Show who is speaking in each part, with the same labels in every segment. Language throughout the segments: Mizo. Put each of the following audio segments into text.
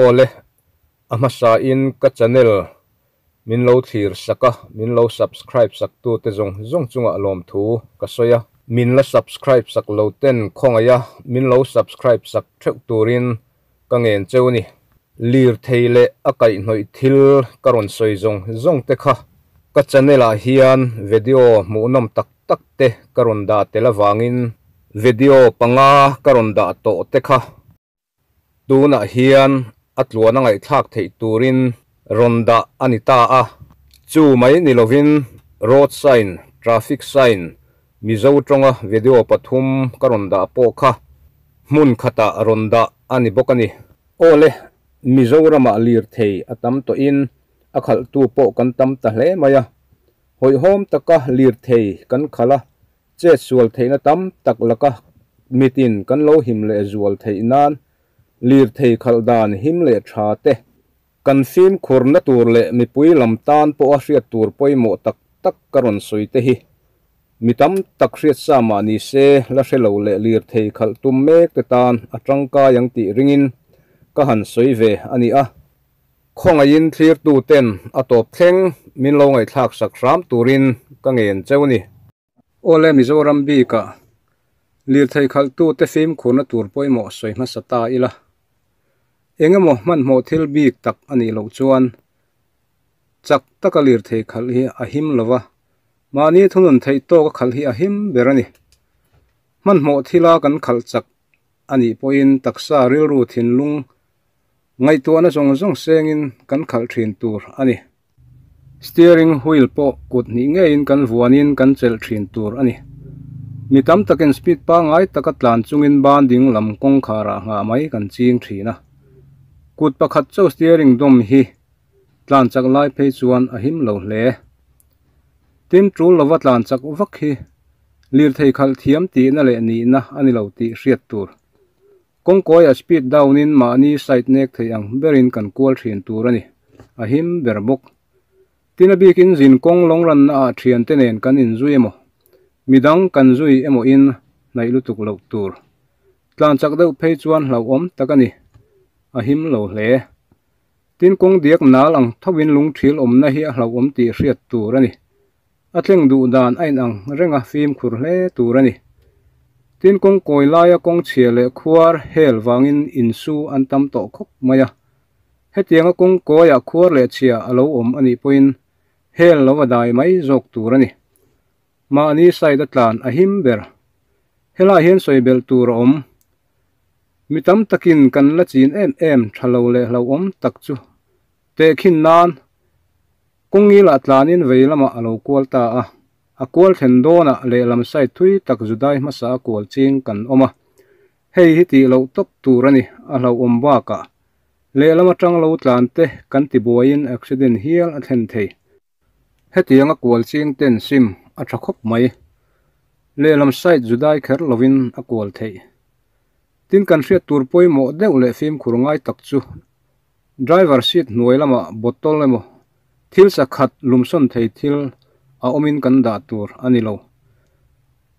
Speaker 1: Awle, a hmasa in ka channel min lo thlir sak a, min lo subscribe sak tu te zawng zawng chungah lawmthu ka sawi a. Min la subscribe sak lo ten khawngaih a, min lo subscribe sak theuh turin ka ngen cheu ni. Lirthei leh a kaihhnawih thil ka rawn sawi zawng zawng te kha ka channel ah hian video hmuhnawm tak tak te ka rawn dah tel avangin video panga ka rawn dah tawh te kha tunah hian a tluan a ngaihthlak theih turin rawn dah a ni ta a. Chu mai ni lovin road sign, traffic sign, Mizo tawnga video pathum ka rawn dah pawh kha hmun khatah rawn dah a ni bawk a ni. Awle, Mizoramah lirthei a tam tawhin a khalhtu pawh kan tam ta hle mai a. Hawihhawm taka lirthei kan khalh a, chet sual theihna tam tak laka mitin kan lo him leh zual theih nan lirthei khalh dan him leh tha te, kan fimkhurna tur leh mipui lam tan pawha hriat tur pawimawh tak tak ka rawn sawi te hi mi tam tak hriat sa mah ni se la hre lo leh lirthei khalh tum mek te tan a tangkai ang tih ringin ka han sawi ve a ni a. Khawngaihin thlirtu ten a tawp thleng min lo ngaihthlak sak hram turin ka ngen cheu ni. Awle Mizoram bikah lirthei khalhtute fimkhurna tur pawimawh sawi hmasa ta ila. Engemaw hmanhmawh thil bik tak a nih loh chuan chak taka lirthei khalh hi a him lova, mahni thunun theih tawka khalh hi a him ber a ni. Hmanhmawh thila kan khalh chak a nih pawhin taksa rilru thinlung Ngaihtuahna zawng zawng sengin kan khalh thin tur a ni. Steering wheel pawh kut hnih ngeiin kan vuanin kan chelh thin tur a ni. Mi tam takin speed pangngai taka tlan chungin ban ding lam kawngkharah nghah mai kan ching thin a. Kut pakhat chauh steering dawm hi tlan chak lai phei chuan a him lo hle. Tin, tul lova tlan chak vak hi lirthei khalh thiam tihna leh nihna a ni lo tih hriat tur. Kawngkawi a speed down in mahni side nek theih ang berin kan kual thin tur a ni. A him ber bawk. Tin a bikin zin kawng lawng ranna ah thiante nen kan inzui emaw, midang kan zui emaw in hnaih lutuk loh tur. Tlan chak deuh phei chuan hlauhawm tak a ni. A him lo hle. Tin kawng diak nal ang tho in lungthil awmna hi a hlauhawm tih hriat tur a ni. A tleng duh dan a inang reng a fimkhur hle tur a ni. Tin kawng kawi laia kawng chhia leh khuar hel vangin insu an tam tawh khawp mai a. Hetianga kawng kawiah khuar leh chhia a lo awm a nih pawhin hel lo a dai mai zawk tur a ni. Mahni side a tlan a him ber. Helaiah hian sawi belh tur a awm. Mi tam takin kan la chin em em tha lo leh hlauhawm tak chu tehkhin nan Kawngila tlanin vei lamah a lo kual ta a, a kual thlen dawnah lehlam side thui tak Judai hmasa a kual ching kan awm a, hei hi tih loh tawp tur a ni, a hlauhawm bakah lehlam atang lo tlan te kan ti buaiin accident hial a thlen thei. Hetiang a kual ching ten sim a tha khawp mai, lehlam side Judai kher lovin a kual theih. Tin kan hriat tur pawimawh deuh leh fimkhur ngai tak chu Driver seat hnuai lamah bottle emaw thil sakhat lumsawn thei thil a awmin kan dah tur a ni lo.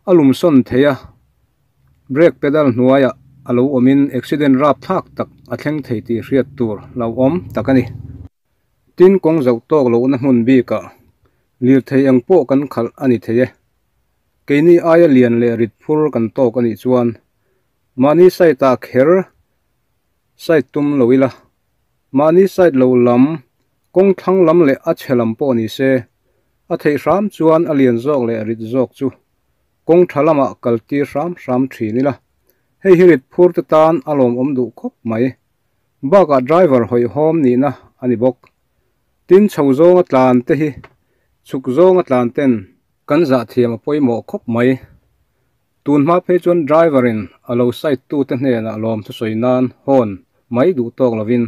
Speaker 1: A lumsawn thei a, brake pedal hnuaiah a lo awmin accident rapthlak tak a thleng thei tih hriat tur hlauhawm tak a ni. Tin, kawng zoh tawk lohna hmun bikah lirthei eng pawh kan khalh a ni thei e. Keini aia lian leh rit phur kan tawk a nih chuan mahni side ah kher Side tum lo ila, mahni side lo lam, kawng thlang lam leh a chhe lam pawh ni se, a theih hram chuan a lian zawk leh rit zawk chu kawng tha lamah kal tir hram hram thin ila, hei hi rit phur te tan a lawmawm duh khawp mai. Bakah driver hawihhawm nihna a ni bawk. Tin, chho zawnga tlan te hi chhuk zawnga tlan ten kan zah thiam a pawimawh khawp mai. Tun hma phei chuan driver in a lo side tu te hnenah lawm thusawi nan hawn mai duh tawk lovin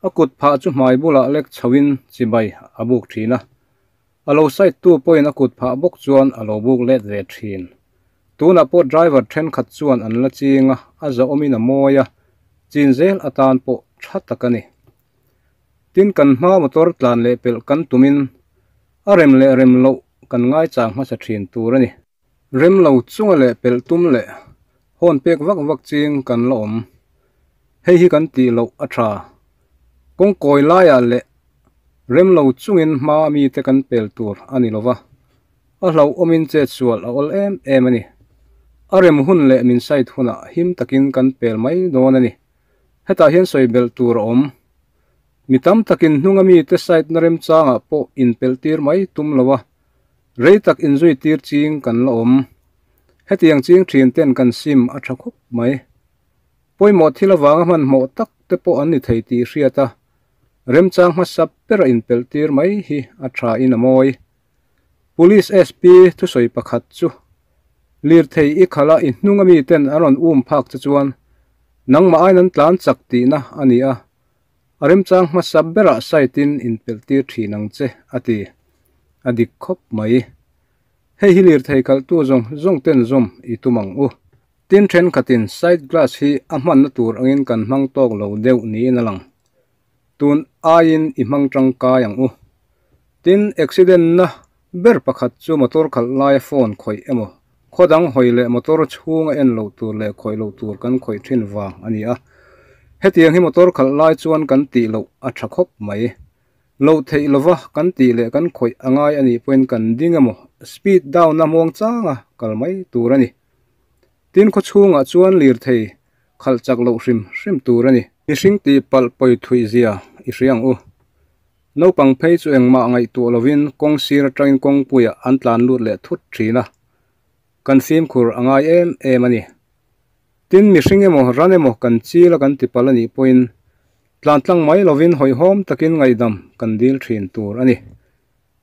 Speaker 1: a kut phah chu hmai bulah lek chho in chibai a buk thin a, a lo side tu pawhin a kut phah bawk chuan a lo buk let ve thin. Tunah pawh driver thenkhat chuan an la ching a, a zahawmin a mawi a, chin zel atan pawh tha tak a ni. Tin kan hma motor tlan leh pelh kan tumin a rem leh rem loh kan ngaichang hmasa thin tur a ni. Rem lo chunga leh pelh tum leh hawn pek vak vak ching kan la awm. Hei hi kan tih loh a tha. Kawng kawi laiah leh rem lo chungin hma mite kan pel tur a ni lova, a hlauhawmin chetsual a awl em em a ni. A rem hun leh min side hunah him takin kan pel mai dawn a ni. Hetah hian sawi belh tur a awm. Mi tam takin hnunga mite side na remchangah pawh inpelh tir mai tum lo a, rei tak inzui tir ching kan la awm. Hetiang ching thin ten kan sim a tha khawp mai. Pawimawh thil avanga hmanhmawh tak te pawh an ni thei tih hriat a, remchang hmasa ber a inpelh tir mai hi a tha in a mawi. Police SP thusawi pakhat chu lirthei i khalh a i hnung ami ten an rawn um phak che chuan nangmah aiin an tlan chak tihna a ni a, a remchang hmasa berah site in inpelh tir thin ang che a ti. A dik khawp mai. Hei hi lirthei khalhtu zawng zawng ten zawm i tum ang u. Tin thenkhatin side glass hi a hmanna tur angin kan hmang tawk lo deuh niin a lang. Tun aiin i hmang tangkai ang u. Tin, accident na ber pakhat chu motor khalh laia phone khawih emaw, khaw dang hawi leh motor chhunga en loh tur leh khawih loh tur kan khawih thin vang a ni a. Hetiang hi motor khalh lai chuan kan tih loh a tha khawp mai. Loh theih lova kan tih leh kan khawih a ngai a nih pawhin kan ding emaw, speed down a muang changa kal mai tur a ni. Tin, khaw chhungah chuan lirthei khalh chak loh hrim hrim tur a ni. Mihring tih palh pawi thuih zia i hria ang u. Naupang phei chu engmah ngaihtuah lovin kawng sir atangin kawngpuiah an tlan lut leh thut thin a, kan fimkhur a ngai em em a ni. Tin, mihring emaw ran emaw kan chil a kan ti palh a nih pawhin tlan tlang mai lovin hawihhawm takin ngaihdam kan dil thin tur a ni.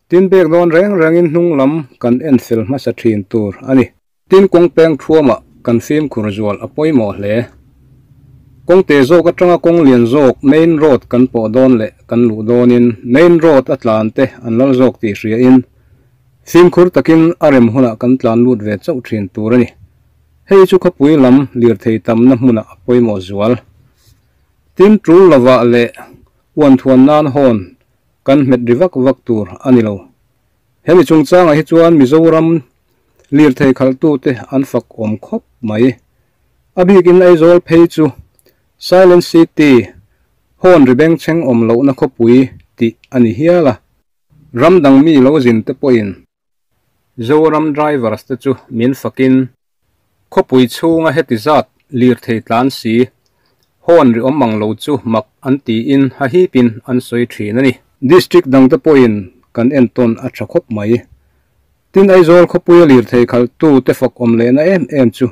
Speaker 1: Tin, bek dawn reng rengin hnung lam kan en fel hmasa thin tur a ni. Tin kawng peng thuamah kan fimkhur zual a pawimawh hle. Kawng te zawk atanga kawng lian zawk main road kan pawh dawn leh kan luh dawnin main road a tlan te an lal zawk tih hria in fimkhur takin a rem hunah kan tlan lut ve chauh thin tur a ni. Hei chu khawpui lam lirthei tamna hmunah a pawimawh zual. Tin tul lovah leh uanthuan nan hawn kan hmet ri vak vak tur a ni lo. Hemi chungchangah hi chuan Mizoram lirthei khalhtute an fak awm khawp mai. A bikin Aizawl phei chu Silent City, hawn ri bengchheng awm lohna khawpui tih a ni hial a. Ram dang mi lo zin te pawhin Zoram drivers te chu min fakin khawpui chhunga heti zat lirthei tlan si hawn ri awm ang lo chu mak an tiin hahipin an sawi thin a ni. District dangte pawhin kan entawn a tha khawp mai. Tin Aizawl khawpuia lirthei khalhtu te fak awm lehna em em chu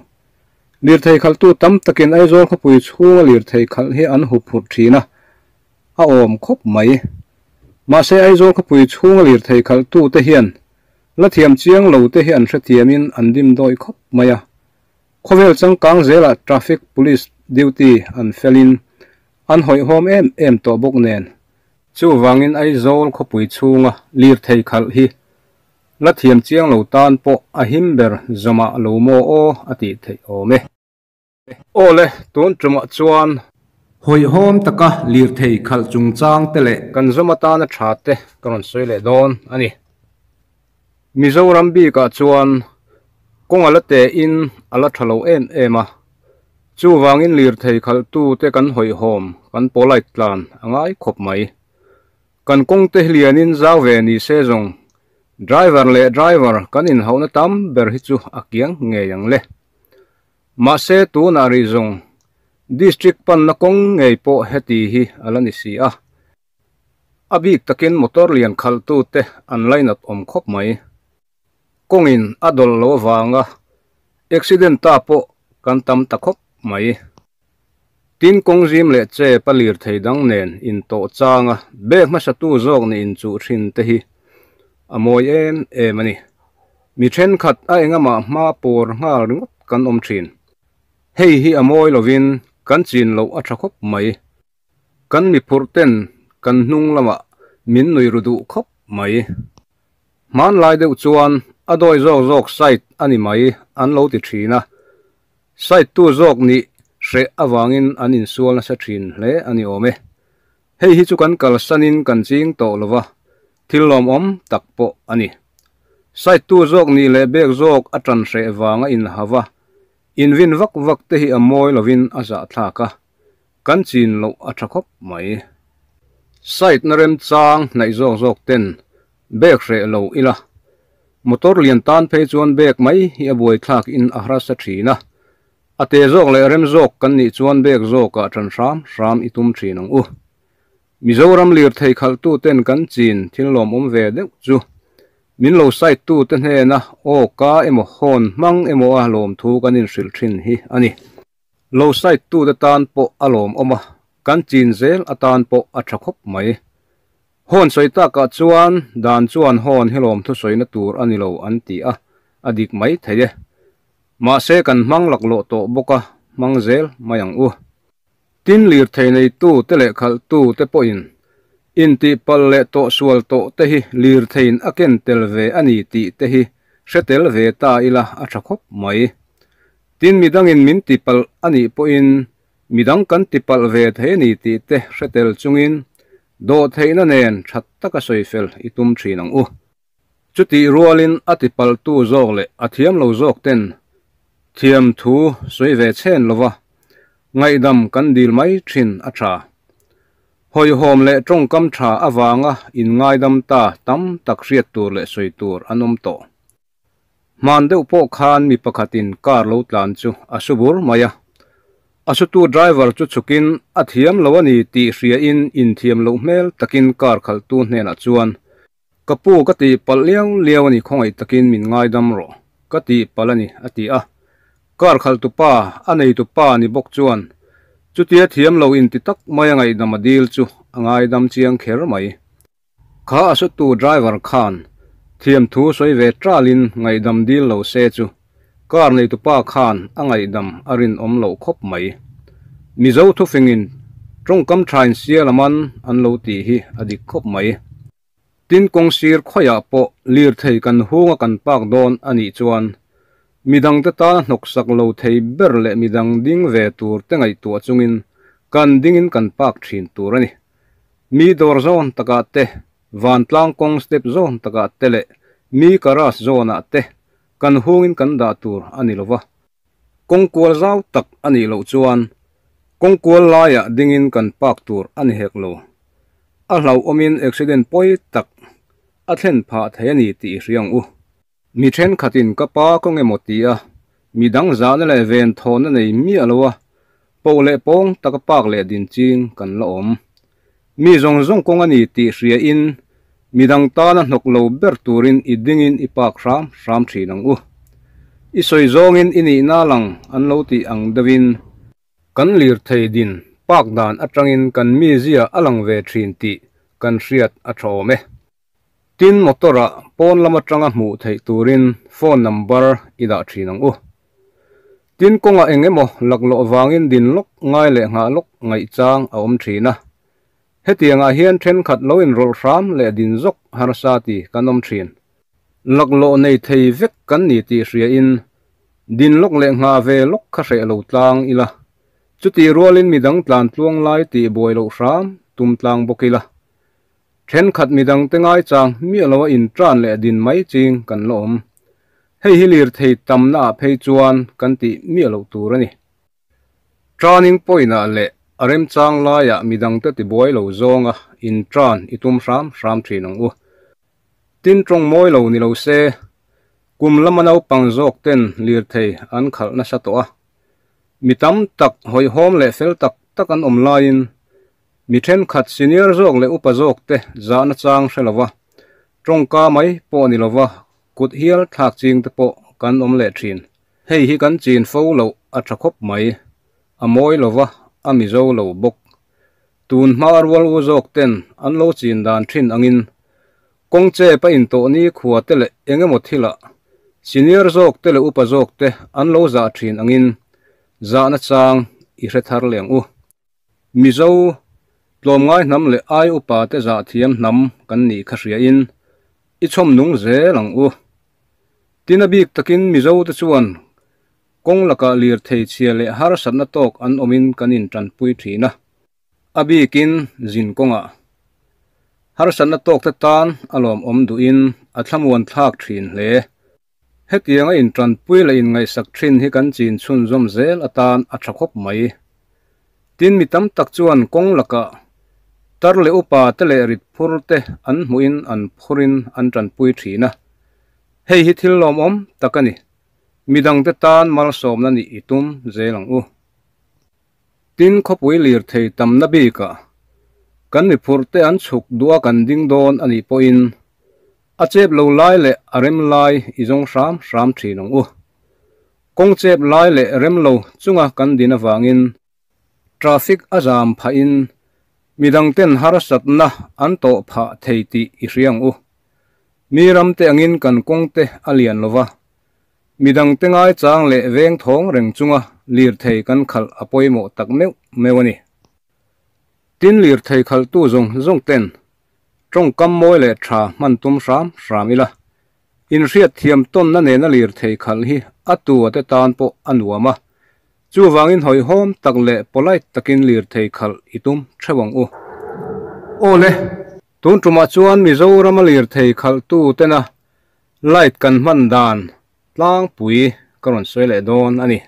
Speaker 1: lirthei khalhtu tam takin Aizawl khawpui chhunga lirthei khalh hi an hup phurh thin a, a awm khawp mai. Mahse Aizawl khawpui chhunga lirthei khalhtu te hian la thiam chiang lo te hi an hrethiamin an dim dawi khawp mai a. Khawvel changkang zelah traffic police duty an felin an hawihhawm em em tawh bawk nen. Chuvangin Aizawl khawpui chhunga lirthei khalh hi la thiam chiang lo tan pawh a him ber zawmah lo maw aw a tih theih awm e. Aw le, tun tumah chuan. Hawihhawm taka lirthei khalh chungchang te leh kan zawm atana tha te ka rawn sawi leh dawn a ni. Mizoram bikah chuan kawng a la tein a la tha lo em em a, chuvangin lirthei khalhtute kan hawihhawm kan polite tlan a ngai khawp mai. Kan kawng te lianin zau ve ni se zawng driver leh driver kan inhauhna tam ber hi chu a kiang ngei ang le. Mahse tunah rih zawng district panna kawng ngei pawh heti hi a la ni si a. A bik takin motor lian khalhtute an lainat awm khawp mai. Kawngin a dawlh lo avanga accident ta pawh kan tam ta khawp mai. Tin kawng zim leh chep a lirthei dang nen intawh changa bag hmasatu zawk nih inchuh thin te hi a mawi em em a ni. Mi thenkhat a engamah hma pawr nghal ringawt kan awm thin. Hei hi a mawi lovin kan chin loh a tha khawp mai. Kan mi phurh ten kan hnung lamah min nui ru duh khawp mai. Hmanlai deuh chuan a dawi zawk zawk site a ni mai an lo ti thin a. Site tu zawk nih hreh avangin an insual nasa thin hle a ni awm e. Hei hi chu kan kalsanin kan ching tawh lo va, thil lawmawm tak pawh a ni. Site tu zawk nih leh bek zawk a tan hreh vanga inhau a, invin vak vak te hi a mawi lovin a zahthlak a, kan chin loh a tha khawp mai. Side na remchang hnaih zawk zawk ten bag hreh lo ila, motor lian tan phei chuan bag mai hi a buaithlak in a harsa thin a, a te zawk leh rem zawk kan nih chuan bag zawkah tan hram hram i tum thin ang u. Mizoram lirthei khalhtu ten kan chin thil lawmawm ve deuh chu min lo side tu te hnena aw ka emaw hawn hmang emaw a lawmthu kan inhrilh thin hi a ni. Lo side tu te tan pawh a lawmawm a, kan chin zel atan pawh a tha khawp mai. Hawn sawi takah chuan dan chuan hawn hi lawmthu sawina tur a ni lo an ti a, a dik mai thei e. Mahse kan hmang laklawh tawh bawk a, hmang zel mai ang u. Tin, lirthei neitu te leh khalhtu te pawhin intihpalh leh tawhsual tawh te hi lirtheiin a ken tel ve a ni tih te hi hre tel ve ta ila a tha khawp mai. Tin, midangin min tipalh a nih pawhin midang kan tipalh ve thei a ni tih te hre tel chungin dawhtheihna nen that taka sawifel i tum thin ang u. Chutih rualin a tipalhtu zawk leh a thiam lo zawk ten thiam thu sawi ve chhen lova ngaihdam kan dil mai thin a tha. Hawihhawm leh tawngkam tha avanga inngaidam ta tam tak hriat tur leh sawi tur an awm tawh. Hman deuh pawh khan mi pakhatin car lo tlan chu a su bur mai a, a sutu driver chu chhukin a thiam lo a ni tih hriain inthiam loh hmel takin car khalhtu hnenah chuan Ka pu ka tih palh liau liau a ni khawngaih takin min ngaidam rawh ka tih palh a ni a ti a. Car khalh tupa a nei tupa ni bawk chuan chutia thiam lo inti tak mai a ngaihdam a dil chu a ngaidam chiang kher mai. Kha a sutu driver khan thiam thu sawi ve talin ngaihdam dil lo se chu car nei tupa khan a ngaihdam a rinawm loh khawp mai. Mizo thufingin tawngkam thain sial a man an lo tih hi a dik khawp mai. Tin kawng sir khawiah pawh lirthei kan hunga kan pak dawn a nih chuan midangte tana hnawksak lo thei ber leh midang ding ve tur te ngaihtuah chungin kan dingin kan pak thin tur a ni. Mi dawr zawn takah te, vantlang kawng step zawn takah te leh mi garage zawnah te kan hungin kan dah tur a ni lova. Kawngkual zau tak a nih loh chuan kawngkual laiah dingin kan park tur a ni hek lo. A hlauhawmin accident pawi tak a thlen phah thei a ni tih i hria ang u. Mi thenkhatin ka pa kawng emaw ti a, mi dang zahna leh ven thawhna nei miah lo a, poh leh pawng taka park leh din ching kan la awm. Mi zawng zawng kawng a ni tih hriain mi dang tana hnawk lo ber turin i dingin i park hram hram thin ang u. I sawi zawngin i nihna lang an lo tih ang deuhin kan lirthei din park dan atangin kan mizia a lang ve thin tih kan hriat a tha awm e. Tin, motor-ah pawn lam atanga hmuh theih turin phone number i dah thin ang u. Tin, kawngah eng emaw laklawh vangin din lawk ngai leh nghah lawk ngaihchang a awm thin a. Hetiangah hian thenkhat lo inrawlh hram leh din zawk harsa ti kan awm thin. Laklawh nei thei vek kan ni tih hriain din lawk leh nghah ve lawk kha hreh lo tlang ila. Chutih rualin midang tlan tluang lai tih buai loh hram tum tlang bawk ila. Thenkhat midangte ngaichang miah loa intran leh din mai ching kan la awm. Hei hi lirthei tamnaah phei chuan kan tih miah loh tur a ni. Turning point-ah leh a remchang laiah midangte tibuai lo zawnga intran i tum hram hram thin ang u. Tin tawng mawi lo ni lo se, kum lama naupang zawk ten lirthei an khalh nasa tawh a. Mi tam tak hawihhawm leh fel tak tak an awm laiin Mi thenkhat senior zawk leh upa zawk te zahna chang hre lova, tawngka mai pawh ni lova kut hial thlak ching te pawh kan awm leh thin. Hei hi kan chin fo loh a tha khawp mai. A mawi lova, a mizo lo bawk. Tun hma rual u zawk ten an lo chin dan thin angin kawng chep a intawh ni khua te leh eng emaw thilah senior zawk te leh upa zawk te an lo zah thin angin zahna chang i hre thar leh ang u. Mizo, tlawmngai hnam leh ai upa te zah thiam hnam kan nih kha hriain i chhawm nung zel ang u. Tin a bik takin Mizo te chuan kawng lakah lirthei chhia leh harsatna tawk an awmin kan intanpui thin a, a bikin zin kawngah harsatna tawk te tan a lawmawm duhin a thlamuan thlak thin hle. Hetianga intanpui leh inngaihsak thin hi kan chin chhunzawm zel atan a tha khawp mai. Tin, mi tam tak chuan kawng lakah Tar leh upa te leh rit phur te an hmuhin an phurin an tanpui thin a, hei hi thil lawmawm tak a ni. Midangte tan malsawmna nih i tum zel ang u. Tin, khawpui lirthei tamna bikah kan mi phurhte an chhuk duh a kan ding dawn a nih pawhin a chep lo lai leh a rem lai i zawng hram hram thin ang u. Kawng chep lai leh rem lo chunga kan din avangin Traffic a zam phahin midangten harsatna an tawh phah thei tih i hria ang u. Mi ramte angin kan kawngte a lian lo va, midangte ngaichang leh veng thawng reng chunga lirthei kan khalh a pawimawh tak meuh meuh a ni. Tin, lirthei khalhtu zawng zawng ten tawngkam mawi leh tha hman tum hram hram ila, inhriatthiam tawnna nena lirthei khalh hi a tu ate tan pawh a nuam a, Chuvangin hawihhawm tak leh polite takin lirthei khalh i tum theuh ang u. Aw le, tun tumah chuan Mizorama lirthei khalhtu tena light kan hman dan tlangpui ka rawn sawi leh dawn a ni.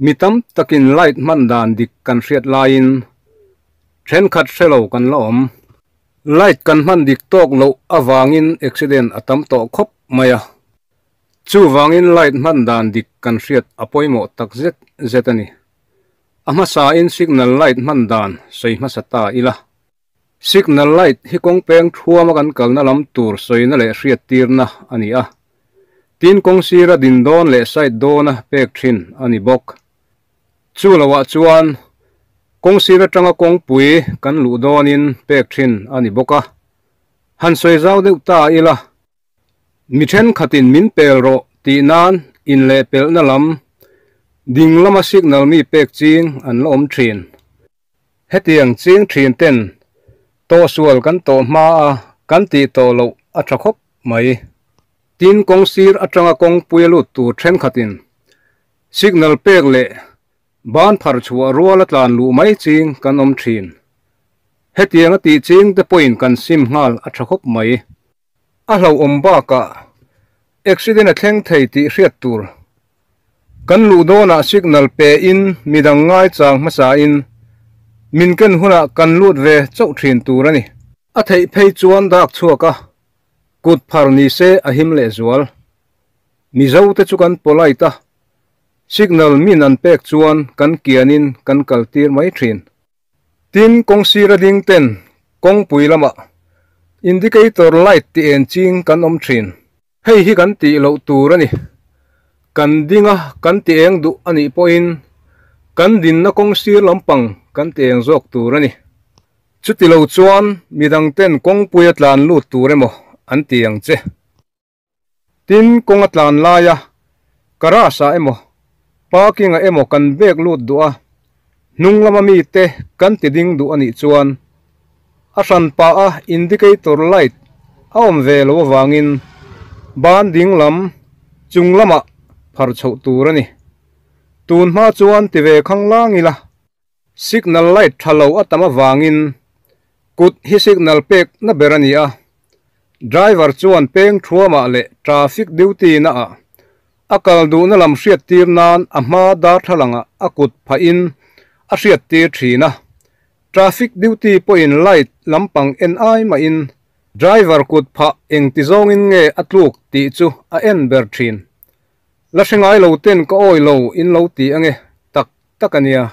Speaker 1: Mi tam takin light hman dan dik kan hriat laiin thenkhat hre lo kan la awm. Light kan hman dik tawk loh avangin accident a tam tawh khawp mai a. Chuvangin light hman dan dik kan hriat a pawimawh tak zet zet a ni. A hmasain signal light hman dan sawi hmasa ta ila. Signal light hi kawng peng thuama kan kalna lam tur sawina leh hriattirna a ni a. Tin kawng sira din dawn leh side dawna pek thin a ni bawk. Chu loah chuan kawng sir atanga kawngpui kan luh dawnin pek thin a ni bawk a. Han sawi zau deuh ta ila. Mi thenkhatin min pel rawh tih nan inlehpelhna lam ding lama signal mi pek ching an la awm thin. Hetiang ching thin ten tawhsual kan tawh hma a kan tih tawh loh a tha khawp mai. Tin kawng sir atanga kawngpui a lut tur thenkhatin signal pek leh ban phar chhuah rual a tlan luh mai ching kan awm thin. Hetiang a tih ching te pawhin kan sim nghal a tha khawp mai. A hlauhawm bakah accident a thleng thei tih hriat tur. Kan luh dawnah signal pe in midang ngaichang hmasa in min ken hunah kan lut ve chauh thin tur a ni. A theih phei chuan dak chhuak a, kut phar ni se a him leh zual. Mizo te chu kan polite a, signal min an pek chuan kan kian in kan kal tir mai thin. Tin, kawng sira ding ten kawngpui lamah indicator light tih en ching kan awm thin. Hei hi kan tih loh tur a ni. Kan ding a, kan ti eng duh a nih pawhin kan dinna kawng sir lampang kan ti eng zawk tur a ni. Chuti lo chuan midang ten kawngpuia tlan lut tur emaw an ti ang che. Tin, kawng a tlan laia garage ah emaw parking ah emaw kan bek lut duh a, hnung lama mite kan ti ding duh a nih chuan a hran pah a indicator light a awm ve lo avangin ban ding lam chung lamah phar chhoh tur a ni. Tun hma chuan ti ve khang lang ila signal light tha lo a tam avangin kut hi signal pek na ber a ni a. Driver chuan peng thuamah leh traffic duty na ah a kal duhna lam hriattir nan a hma darthlalangah a kut phahin a hriattir thin a. Traffic duty pawhin light lampang en ai mahin driver kut phah engti zawngin nge a tluk tih chu a en ber thin. La hre ngai lo ten ka awi lo in lo ti ange tak tak a nia.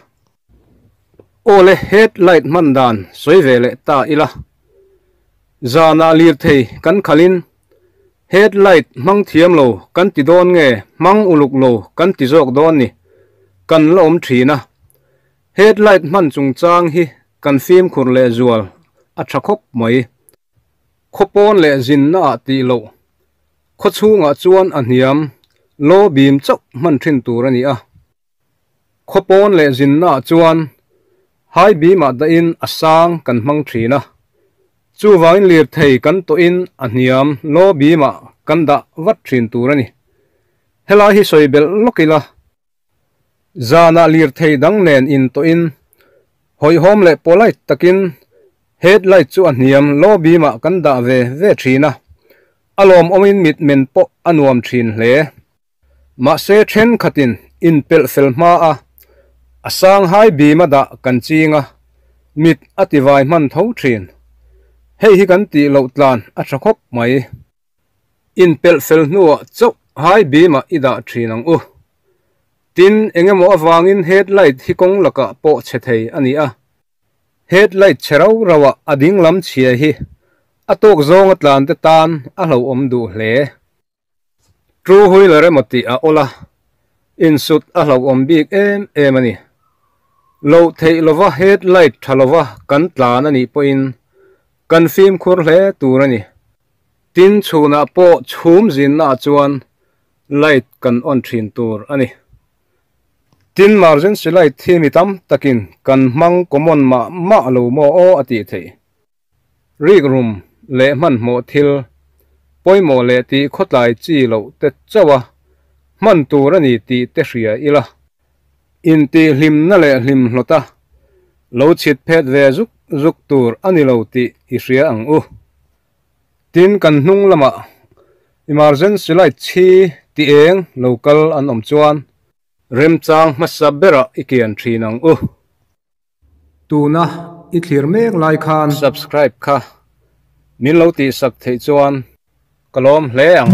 Speaker 1: Awle head light hman dan sawi ve leh ta ila. Zanah lirthei kan khalhin head light hmang thiam lo kan ti dawn nge hmang uluk lo kan ti zawk dawn ni kan la awm thin a. Head light hman chungchang hi kan fimkhur leh zual a tha khawp mai. Khawpawn leh zinna ah tih loh khaw chhungah chuan a hniam low beam chauh hman thin tur a ni a. Khawpawn leh zinnaah chuan high beam-ah dahin a sang kan hmang thin a, chuvangin lirthei kan tawhin a hniam low beam-ah kan dah vat thin tur a ni. Helai hi sawi belh lawk ila, zanah lirthei dang nen intawhin hawihhawm leh polite takin headlight chu a hniam low beam-ah kan dah ve ve thin a, a lawmawmin mitmen pawh a nuam thin hle. Mahse thenkhatin inpelh fel hma a, a sanghai bima dah kan ching a. Mit a tivai hman tho thin. Hei hi kan tih loh tlan a tha khawp mai. Inpelh fel hnuah chauh high beam ah i dah thin ang u. Tin, engemaw avangin headlight hi kawng lakah pawh chhe thei a ni a. Headlight chhe rau rauah a ding lam chhia hi a tawk zawnga tlan te tan a hlauhawm duh hle. Two wheeler emaw tih a awl a, insut a hlauhawm bik em em a ni. Loh theih lova headlight tha lova kan tlan a nih pawhin kan fimkhur hle tur a ni. Tin, chhunah pawh chhum zinnaah chuan light kan on thin tur a ni. Tin, emergency light hi mi tam takin kan hmang common mah mah lo maw aw a tih theih. Rikrum leh hmanhmawh thil pawimawh leh tih khawtlai chi loh te chauh a hman tur a ni tih te hria ila. Intihhlimna leh hlimhlawta lo chhit phet ve zuk zuk tur a ni lo tih i hria ang u. Tin, kan hnung lamah emergency light chhi ti eng lo kal an awm chuan remchang hmasa berah i kian thin ang u. Tuna i thlir mek lai khan. Subscribe kha min lo tihsak theih chuan ka lawm hle ang.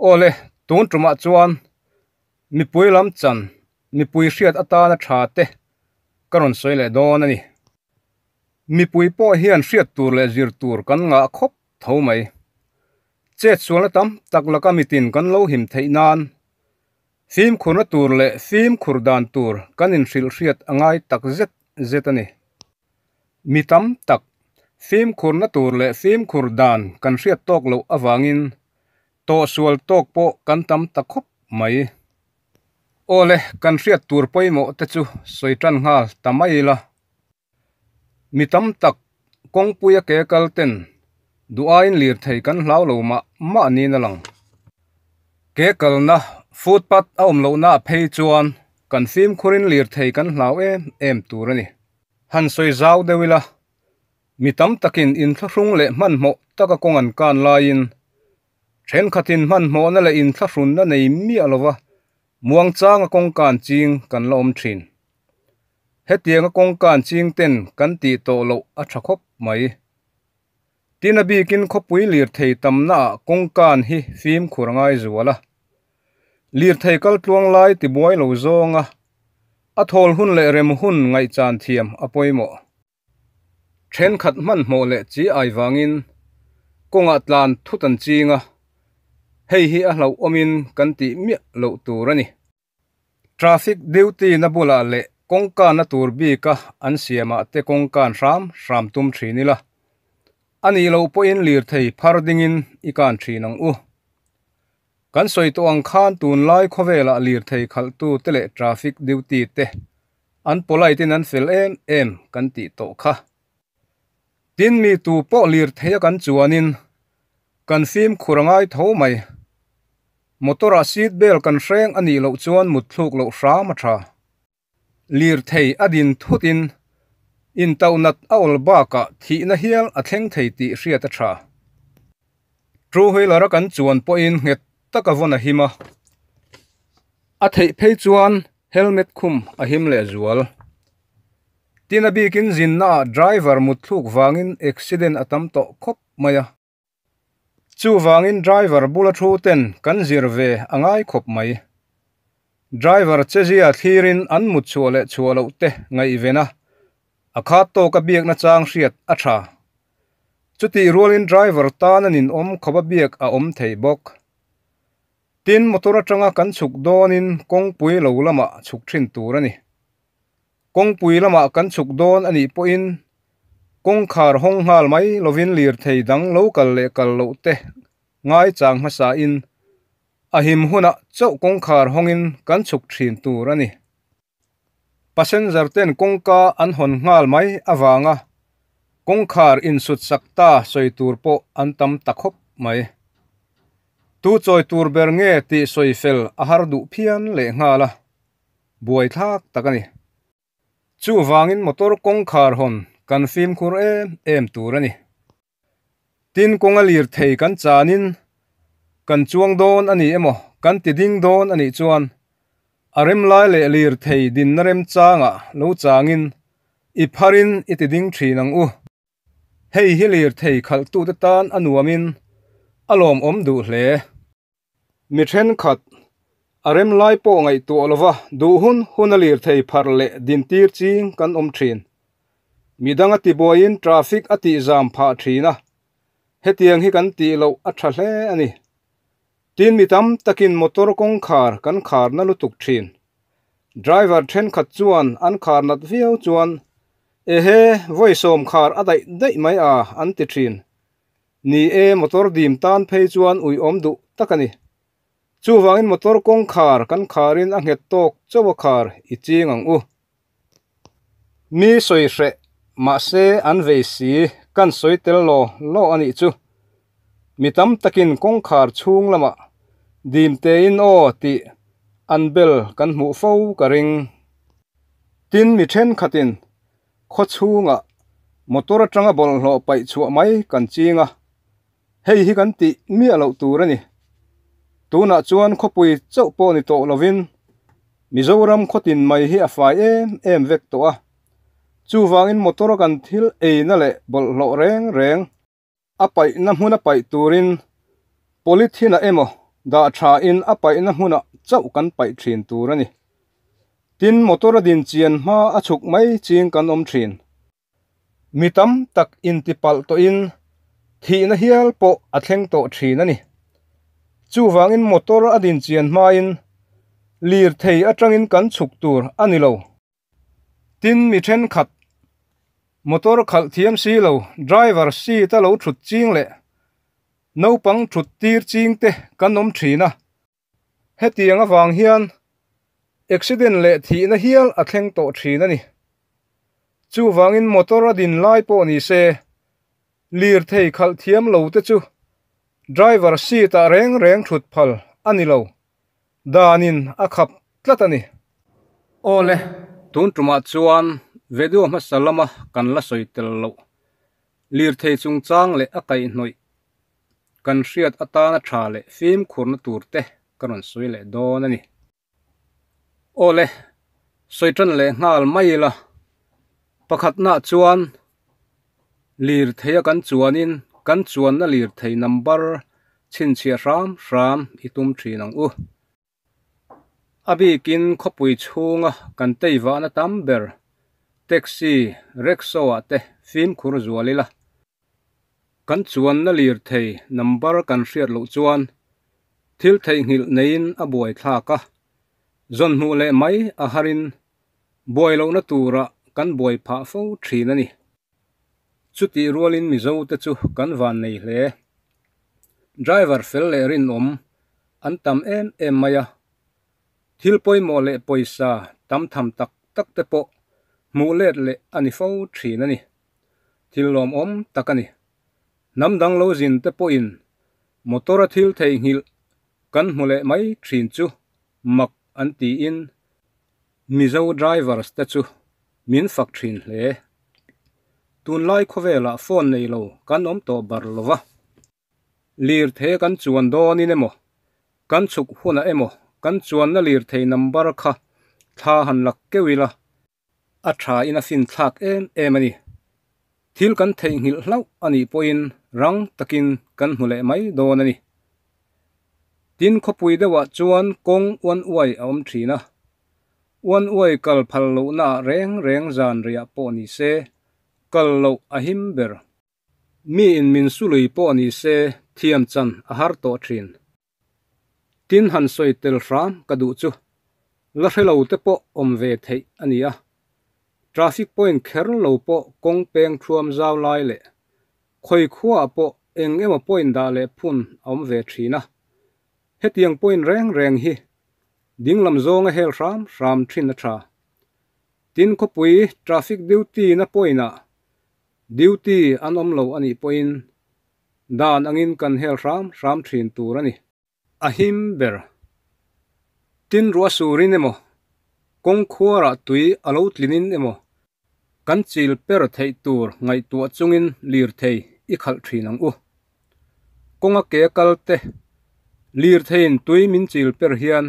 Speaker 1: Awle, tun tumah chuan Mipui lam chan, mipui hriat atana tha te ka rawn sawi leh dawn a ni. Mipui pawh hian hriat tur leh zir tur kan ngah khawp tho mai. Chet sualna tam tak laka mitin kan lo him theih nan fimkhurna tur leh fimkhur dan tur kan inhrilh hriat a ngai tak zet zet a ni. Mi tam tak fimkhurna tur leh fimkhur dan kan hriat tawk loh avangin Tawhsual tawk pawh kan tam ta khawp mai. Awle, kan hriat tur pawimawh te chu sawi tan nghal ta mai ila. Mi tam tak kawngpuia ke kal ten duh aiin lirthei kan hlau lo mah mah niin a lang. Ke kalna footpath a awm lohnaah phei chuan kan fimkhurin lirthei kan hlau em em tur a ni. Han sawi zau deuh ila, Mi tam takin inthlahrung leh hmanhmawh taka kawng an kan laiin, thenkhatin hmanhmawhna leh inthlahrunna nei miah lova muangchanga kawng kan ching kan la awm thin. Hetianga kawng kan ching ten kan tih tawh loh a tha khawp mai. Tin a bikin khawpui lirthei tamnaah kawng kan hi fimkhur a ngai zual a. Lirthei kal tluang lai tibuai lo zawnga a thawl hun leh rem hun ngaihchan thiam a pawimawh. Thenkhat hmanhmawh leh chi ai vangin kawngah tlan thut an ching a, hei hi a hlauhawmin kan tih miah loh tur a ni. Traffic duty na bulah leh kawngkana tur bika an siamah te kawngkan hram hram tum thin ila, a nih loh pawhin lirthei phar dingin i kan thin ang u. Kan sawi tawh ang khan tunlai khawvelah lirthei khalhtu te leh traffic duty te An polite in an fel em em kan tih tawh kha. Tin mi tu pawh lirthei a kan chuanin kan fimkhur a ngai tho mai. Motor ah seat belt kan hreng a nih loh chuan mutthluk loh hram a tha. Lirthei a din thut in intauhnat a awl bakah thihna hial a thleng thei tih hriat a tha. Two wheeler a kan chuan pawhin nghet taka vawn a him a, a theih phei chuan Helmet khum a him leh zual. Tin a bikin zinnaah driver mutthluk vangin accident a tam tawh khawp mai a. Chuvangin driver bula thu ten kan zir ve a ngai khawp mai. Driver chezia thlirin an mut chhuah leh chhuah loh te ngaihven a, a khat tawka biakna chang hriat a tha. Chutih rualin driver tan a ninawm khawpa biak a awm thei bawk. Tin, motor atanga kan chhuk dawnin kawngpui lo lamah chhuk thin tur a ni. Kawngpui lamah kan chhuk dawn a nih pawhin kawngkhar hawng nghal mai lovin lirthei dang lo kal leh kal loh te ngaichang hmasain a him hunah chauh kawngkhar hawngin kan chhuk thin tur a ni. Passenger ten kawngka an hawn nghal mai avanga kawngkhar insut sak ta sawi tur pawh an tam ta khawp mai. Tu chawi tur ber nge tih sawi fel a har duh phian leh nghal a. Buaithlak tak a ni. Chuvangin motor kawngkhar hawn kan fimkhur em em tur a ni. Tin, kawnga lirthei kan chanin kan chuang dawn a ni emaw kan ti ding dawn a nih chuan a rem lai leh lirthei dinna remchangah lo changin i pharin i ti ding thin ang u. Hei hi lirthei khalhtute tan a nuamin a lawmawm duh hle. Mi thenkhat, a rem lai pawh ngaihtuah lova duh hun hun a lirthei pharh leh dintir ching kan awm thin. Midang a tibuaiin traffic a tihzam phah thin a, hetiang hi kan tih loh a tha hle a ni. Tin, mi tam takin motor kawngkhar kan khar na lutuk thin. Driver thenkhat chuan an khar nat viau chuan, Ehe, vawi sawm khar a daih daih mai a, an ti thin. Ni e, motor dim tan phei chuan uiawm duh tak a ni. Chuvangin motor kawngkhar kan kharin a nghet tawk chauh a khar i ching ang u. Mi sawi hreh, mahse an vei si, kan sawi tel law law a nih chu. Mi tam takin kawngkhar chhung lamah dim tein aw tih an bel kan hmuh fo ka ring. Tin, mi thenkhatin Khaw chhungah motor atanga bawlhhlawh paih chhuah mai kan ching a, hei hi kan tih miah loh tur a ni. Tunah chuan khawpui chauh pawh ni tawh lovin Mizoram khawtin mai hi a fai em em vek tawh a, chuvangin motor a kan thil eina leh bawlhhlawh reng reng a paihna hmuna paih turin polythene-ah emaw dah thain a paihna hmunah chauh kan paih thin tur a ni. Tin, motor a din chian hma a chhuk mai ching kan awm thin. Mi tam tak intipalh tawhin thihna hial pawh a thleng tawh thin a ni. Chuvangin motor a din chian hmain lirthei atangin kan chhuk tur a ni lo. Tin, mi thenkhat motor khalh thiam si lo, driver seat a lo thut ching leh naupang thut tir ching te kan awm thin a. Hetiang avang hian accident leh thihna hial a thleng tawh thin a ni. Chuvangin motor a din lai pawh ni se, lirthei khalh thiam lo te chu driver seat ah reng reng thut phal a ni lo. Danin a khap tlat a ni. Awle, tun tumah chuan video hmasa lama kan la sawi tel loh lirthei chungchang leh a kaihhnawih kan hriat atana tha leh fimkhurna tur te ka rawn sawi leh dawn a ni. Awle, sawi tan leh nghal mai ila, pakhatnaah chuan lirthei a kan chuanin kan chuanna lirthei number chhinchhiah hram hram i tum thin ang u. A bikin khawpui chhunga kan tei vahna tam ber taxi, rickshaw ah te fimkhur zual ila. Kan chuanna lirthei number kan hriat loh chuan thil theihnghilh neiin a buai thlak a, zawn hmuh leh mai a harin buai lohna turah kan buai phah fo thin a ni. Chutih rualin Mizo te chu kan van nei hle. Driver fel leh rinawm an tam em em mai a, thil pawimawh leh pawisa tam tham tak tak te pawh hmuh let leh a ni fo thin a ni. Thil lawmawm tak a ni. Hnam dang lo zin te pawhin motor a thil theihnghilh kan hmu leh mai thin chu mak an tiin Mizo drivers te chu min fak thin hle. Tunlai khawvelah phone nei lo kan awm tawh bar lo va. Lirthei kan chuan dawnin emaw, kan chhuk hunah emaw kan chuanna lirthei number kha thla han lak keuh ila, a tha in a fin thlak em em a ni. Thil kan theihnghilh hlauh a nih pawhin rang takin kan hmu leh mai dawn a ni. Tin, khawpui deuhah chuan kawng uan uai a awm thin a. Uan uai kal phal lohnaah reng reng zan riah pawh ni se, kal loh a him ber. Mi in min sului pawh ni se thiam chan a har tawh thin. Tin han sawi tel hram ka duh chu la hre lo te pawh awm ve theih a ni a. Traffic point kher lo pawh kawng peng thuam zau lai leh khawi khuaah pawh eng emaw point dah leh phun a awm ve thin a. Hetiang point reng reng hi dinglam zawnga hel hram hram thin a tha. Tin khawpui traffic duty na point ah duty an awm lo a nih pawhin Dan angin kan hel hram hram thin tur a ni. A him ber. Tin ruah surin emaw, Kawng khuarah tui a lo tlinin emaw kan chil per theih tur ngaihtuah chungin lirthei i khalh thin ang u. Kawnga ke kal te lirtheiin tui min chil per hian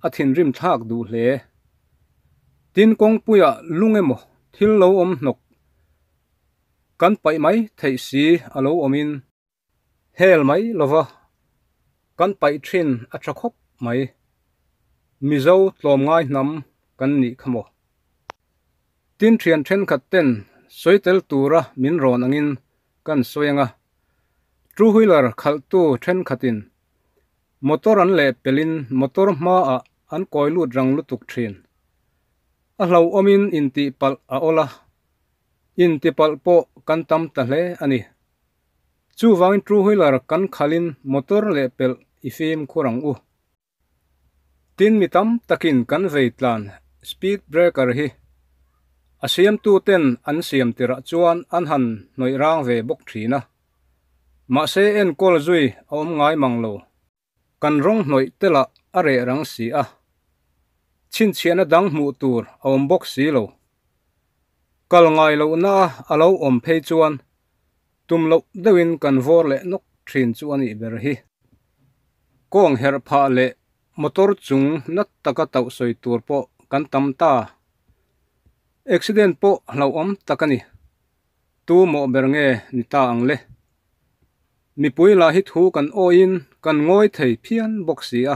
Speaker 1: a thinrim thlak duh hle. Tin kawngpuiah lung emaw thil lo awm hnawk kan paih mai theih si a lo awmin Hel mai lova kan paih thin a tha khawp mai. Mizo tlawmngai hnam kan nih kha maw? Tin thian thenkhat ten sawi tel tura min rawn angin kan sawi anga, two wheeler khalhtu thenkhatin motor an leh pelin motor hmaah an kawi lut rang lutuk thin. A hlauhawmin intihpalh a awl a, intipalh pawh kan tam ta hle a ni. Chuvangin two wheeler kan khalin motor leh pelh i fimkhur ang u. Tin mi tam takin kan vei tlan speed breaker hi a siamtu ten an siam tirah chuan an han hnawih rang ve bawk thin a. Mahse enkawl zui a awm ngai mang lo. Kan rawng hnawih te lah a reh rang si a, chhinchhiahna dang hmuh tur a awm bawk si lo. Kal ngai lohna a lo awm phei chuan tum loh deuhin kan vawr leh nawk thin chu a nih ber hi. Kawng herh phah leh motor chung nat taka tauh sawi tur pawh kan tam ta. Accident pawh hlauhawm tak a ni. Tu mawh ber nge ni ta ang le? Mipui lah hi thu kan awiin kan ngawi thei phian bawk si a.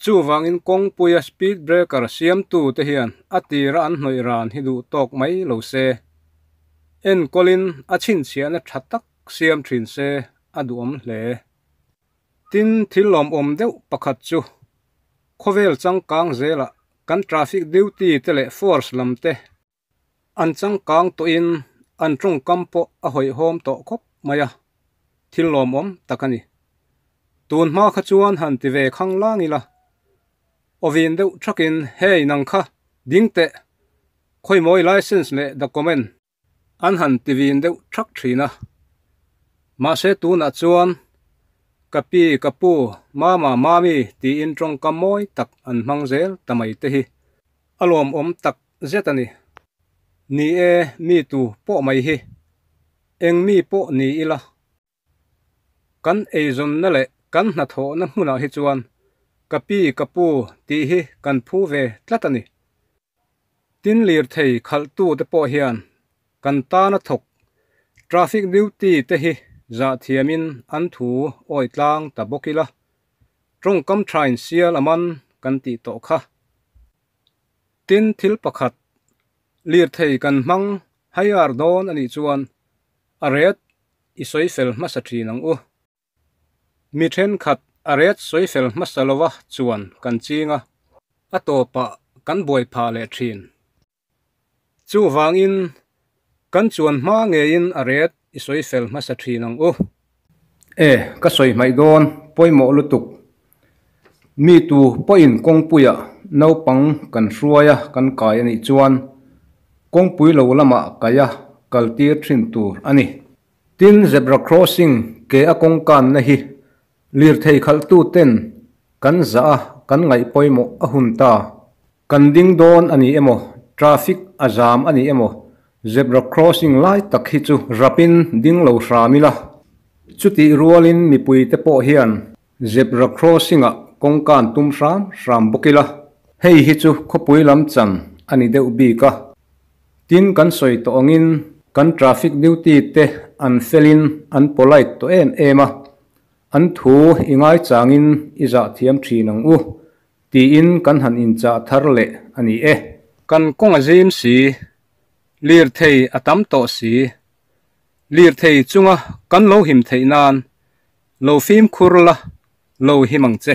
Speaker 1: Chuvangin kawngpuia speed breaker siamtu te hian a tira an hnawih ran hi duh tawk mai lo se. Enkawlin a chhinchhiahna tha tak siam thin se a duhawm hle. Tin, thil lawmawm deuh pakhat chu khawvel changkang zelah kan traffic duty te leh force lam te An changkang tawhin an tawngkam pawh a hawihhawm tawh khawp mai a, thil lawmawm tak a ni. Tun hma kha chuan han ti ve khang lang ila, awin deuh thakin hei nang kha ding teh, khawimawi license leh document an han ti vin deuh thak thin a. Mahse tunah chuan ka pi, ka pu, mama, mami tiin tawngkam mawi tak an hmang zel ta mai te hi a lawmawm tak zet a ni. Ni e, mi tu pawh mai hi eng mi pawh ni ila, kan eizawnna leh kan hnathawhna hmunah hi chuan ka pi ka pu tih hi kan phu ve tlat a ni. Tin lirthei khalhtu te pawh hian kan tana thawk traffic duty te hi zah thiamin an thu awi tlang ta bawk ila, tawngkam thain sial a man kan tih tawh kha. Tin, thil pakhat, lirthei kan hmang haiar dawn a nih chuan a ret i sawi fel hmasa thin ang u. Mi thenkhat a ret sawi fel hmasa lova chuan kan ching a, a tawpah kan buai phah leh thin. Chuvangin, kan chuan hma ngeiin a ret i sawi fel hmasa thin ang u. E, ka sawi hmaih dawn, pawimawh lutuk. Mi tu pawhin kawngpuiah naupang kan hruai a, kan kai a nih chuan kawngpui lo lamah kai a kal tir thin tur a ni. Tin, zebra crossing ke a kawngkanna hi lirthei khalhtu ten kan zah a, kan ngaih pawimawh a hun ta. Kan ding dawn a ni emaw, traffic a zam a ni emaw, zebra crossing lai tak hi chu rapin ding lo hram ila. Chutih rualin mipuite pawh hian zebra crossing-ah kawngkan tum hram hram bawk ila. Hei hi chu khawpui lam chan a ni deuh bik a. Tin, kan sawi tawh angin kan traffic duty te an felin an polite tawh em em a, an thu i ngaichangin i zah thiam thin ang u. Tiin kan han inchah thar leh a ni e. Kan kawng a zim si, lirthei a tam tawh si. Lirthei chunga kan lo him theih nan lo fimkhur la, lo him ang che.